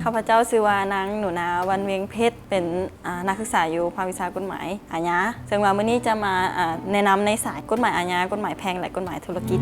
ຂ້າພະເຈົ້າຊື່ວ່າ ນາງ ໜູນາ ວັນວຽງເພັດ ເປັນ ອາ ນັກສຶກສາຢູ່ພາກວິຊາກົດໝາຍອາຍາ ເຊິ່ງວ່າມື້ນີ້ຈະມາ ອາ ແນະນຳໃນສາຍກົດໝາຍອາຍາ, ກົດໝາຍແພ່ງ ແລະ ກົດໝາຍທຸລະກິດ.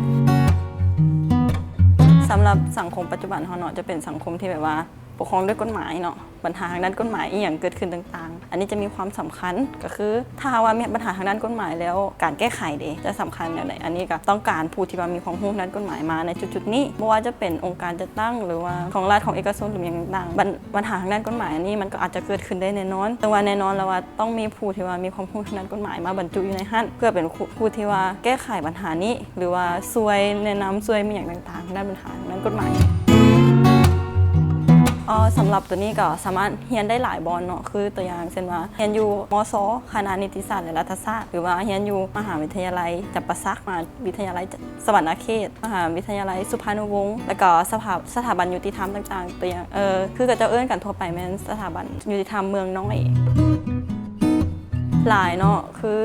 ສຳລັບສັງຄົມປັດຈຸບັນເຮົາເນາະ ຈະເປັນສັງຄົມທີ່ແບບວ່າປົກຄອງດ້ວຍກົດໝາຍເນາະ, ບັນຫາທາງດ້ານກົດໝາຍອີ່ຫຍັງເກີດຂຶ້ນຕ່າງໆ ອັນນີ້ຈະມີຄວາມສຳຄັນ ກໍຄືຖ້າຫາກວ່າມີບັນຫາທາງດ້ານກົດໝາຍແລ້ວ ການແກ້ໄຂເດ ຈະສຳຄັນແນວໃດ? ອັນນີ້ກໍຕ້ອງການຜູ້ທີ່ວ່າມີຄວາມຮູ້ທາງດ້ານກົດໝາຍມາໃນຈຸດໆນີ້, ບໍ່ວ່າຈະເປັນອົງການຈັດຕັ້ງ ຫຼືວ່າຂອງລັດ ຂອງເອກະຊົນ ຫຼືຫຍັງຕ່າງໆ ບັນ ບັນຫາທາງດ້ານກົດໝາຍອັນນີ້ມັນກໍອາດຈະເກີດຂຶ້ນໄດ້ແນ່ນອນ, ແຕ່ວ່າແນ່ນອນແລ້ວວ່າຕ້ອງມີຜູ້ທີ່ວ່າມີຄວາມຮູ້ທາງດ້ານກົດໝາຍມາບັນຈຸຢູ່ໃນຫັ້ນ ເພື່ອເປັນຜູ້ ຜູ້ທີ່ວ່າແກ້ໄຂບັນຫານີ້ ຫຼືວ່າຊ່ວຍແນະນຳ ຊ່ວຍມີຫຍັງຕ່າງໆ ທາງດ້ານບັນຫາ ທາງດ້ານກົດໝາຍ. ເອີ ສຳລັບໂຕນີ້ກໍສາມາດຮຽນໄດ້ຫຼາຍບ່ອນເນາະ, ຄືຕົວຢ່າງເຊັ່ນວ່າຮຽນຢູ່ ມສ ຄະນະນິຕິສາດ ແລະ ລັດຖະສາດ ຫຼືວ່າຮຽນຢູ່ມະຫາວິທະຍາໄລຈຳປາສັກ, ມະຫາວິທະຍາໄລສະຫວັນນະເຂດ, ມະຫາວິທະຍາໄລສຸພານຸວົງ ແລ້ວກໍສະຖາ ສະຖາບັນຍຸຕິທຳຕ່າງໆ ຕົວຢ່າງ ເອີ ຄືເຂົາເຈົ້າເອີ້ນກັນທົ່ວໄປແມ່ນສະຖາບັນຍຸຕິທຳເມືອງນ້ອຍ. ຫຼາຍເນາະ ຄື ອ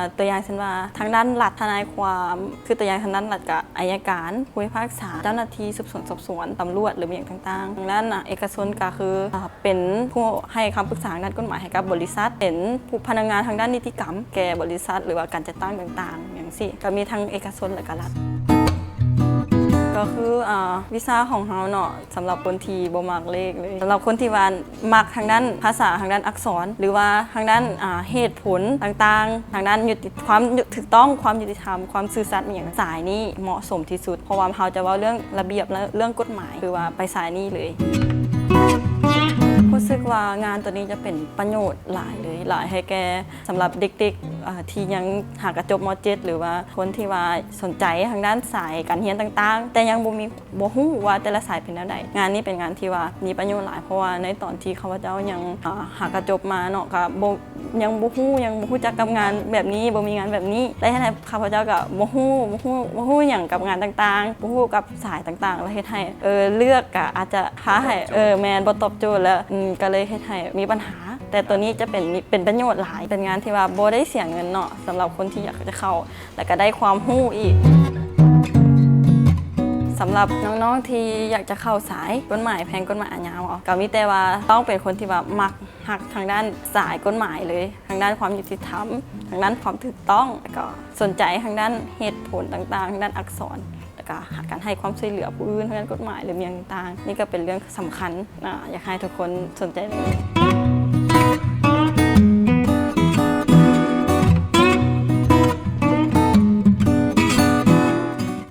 າ ຕົວຢ່າງເຊັ່ນວ່າທາງດ້ານລັດ ທະນາຍຄວາມ, ຄືຕົວຢ່າງທາງດ້ານລັດກະໄອຍະການ, ຜູ້ພິພາກສາ, ເຈົ້າໜ້າທີ່ສືບສວນສອບສວນ, ຕຳຫຼວດ ຫຼື ອີ່ຫຍັງຕ່າງໆ. ທາງດ້ານ ອາ ເອກະຊົນກະຄື ອາ ເປັນຜູ້ໃຫ້ຄຳປຶກສາທາງດ້ານກົດໝາຍໃຫ້ກັບບໍລິສັດ, ເປັນຜູ້ພະນັກງານທາງດ້ານນິຕິກຳແກ່ບໍລິສັດ ຫຼືວ່າການຈັດຕັ້ງຕ່າງໆ ຫຍັງຊີ້ ກໍມີທັງເອກະຊົນ ແລະ ກໍລັດ. ກໍຄື ອາ ວິຊາຂອງເຮົາເນາະ ສຳລັບຄົນທີ່ບໍ່ມັກເລກເລີຍ, ສຳລັບຄົນທີ່ວ່າມັກທາງດ້ານພາສາ, ທາງດ້ານອັກສອນ ຫຼືວ່າທາງດ້ານ ອາ ເຫດຜົນຕ່າງໆ, ທາງດ້ານຍຸຕິ ຄວາມ ຖືກຕ້ອງ, ຄວາມຍຸຕິທຳ, ຄວາມຊື່ສັດ ອີ່ຫຍັງ, ສາຍນີ້ເໝາະສົມທີ່ສຸດ, ເພາະວ່າເຮົາຈະເວົ້າເລື່ອງລະບຽບ ແລະ ເລື່ອງກົດໝາຍ, ຄືວ່າໄປສາຍນີ້ເລີຍ. ຮູ້ສຶກວ່າງານໂຕນີ້ຈະເປັນປະໂຫຍດຫຼາຍເລີຍ, ຫຼາຍໃຫ້ແກ່ ສຳລັບເດັກໆ ເອີ ທີ່ຍັງຫາກະຈົບ ມ.ເຈັດ ຫຼືວ່າຄົນທີ່ວ່າສົນໃຈທາງດ້ານສາຍການຮຽນຕ່າງໆ ແຕ່ຍັງບໍ່ມີ ບໍ່ຮູ້ວ່າແຕ່ລະສາຍເປັນແນວໃດ. ງານນີ້ເປັນງານທີ່ວ່າມີປະໂຫຍດຫຼາຍ, ເພາະວ່າໃນຕອນທີ່ຂ້າພະເຈົ້າຍັງ ເອີ ຫາກະຈົບມາເນາະ ກະບໍ່ ຍັງບໍ່ຮູ້ ຍັງບໍ່ຮູ້ຈັກກັບງານແບບນີ້, ບໍ່ມີງານແບບນີ້ ແລະ ເຮັດໃຫ້ຂ້າພະເຈົ້າກະບໍ່ຮູ້ ບໍ່ຮູ້ ບໍ່ຮູ້ຫຍັງກັບງານຕ່າງໆ, ບໍ່ຮູ້ກັບສາຍຕ່າງໆ ແລ້ວເຮັດໃຫ້ ເອີ ເລືອກກະອາດຈະພາໃຫ້ ບໍ່ຕອບໂຈດ ເອີ ແມ່ນ ບໍ່ຕອບໂຈດ ແລ້ວ ອືມ ກະເລີຍເຮັດໃຫ້ມີບັນຫາ. ແຕ່ໂຕນີ້ຈະເປັນ ມີ ເປັນປະໂຫຍດຫຼາຍ, ເປັນງານທີ່ວ່າບໍ່ໄດ້ເສຍເງິນເນາະ ສຳລັບຄົນທີ່ຢາກຈະເຂົ້າ ແລ້ວກະໄດ້ຄວາມຮູ້ອີກ. ສຳລັບນ້ອງໆທີ່ຢາກຈະເຂົ້າສາຍກົດໝາຍແພ່ງ ກົດໝາຍອາຍາເນາະ ກະມີແຕ່ວ່າຕ້ອງເປັນຄົນທີ່ວ່າມັກຮັກທາງດ້ານສາຍກົດໝາຍເລີຍ, ທາງດ້ານຄວາມຍຸຕິທຳ, ທາງດ້ານຄວາມຖືກຕ້ອງ ແລ້ວກໍສົນໃຈທາງດ້ານເຫດຜົນຕ່າງໆ, ທາງດ້ານອັກສອນ ແລ້ວກະການໃຫ້ຄວາມຊ່ວຍເຫຼືອຜູ້ອື່ນທາງດ້ານກົດໝາຍ ຫຼື ມີຫຍັງຕ່າງໆ ນີ້ກະເປັນເລື່ອງສຳຄັນ ອາ ຢາກໃຫ້ທຸກຄົນສົນໃຈເລີຍ.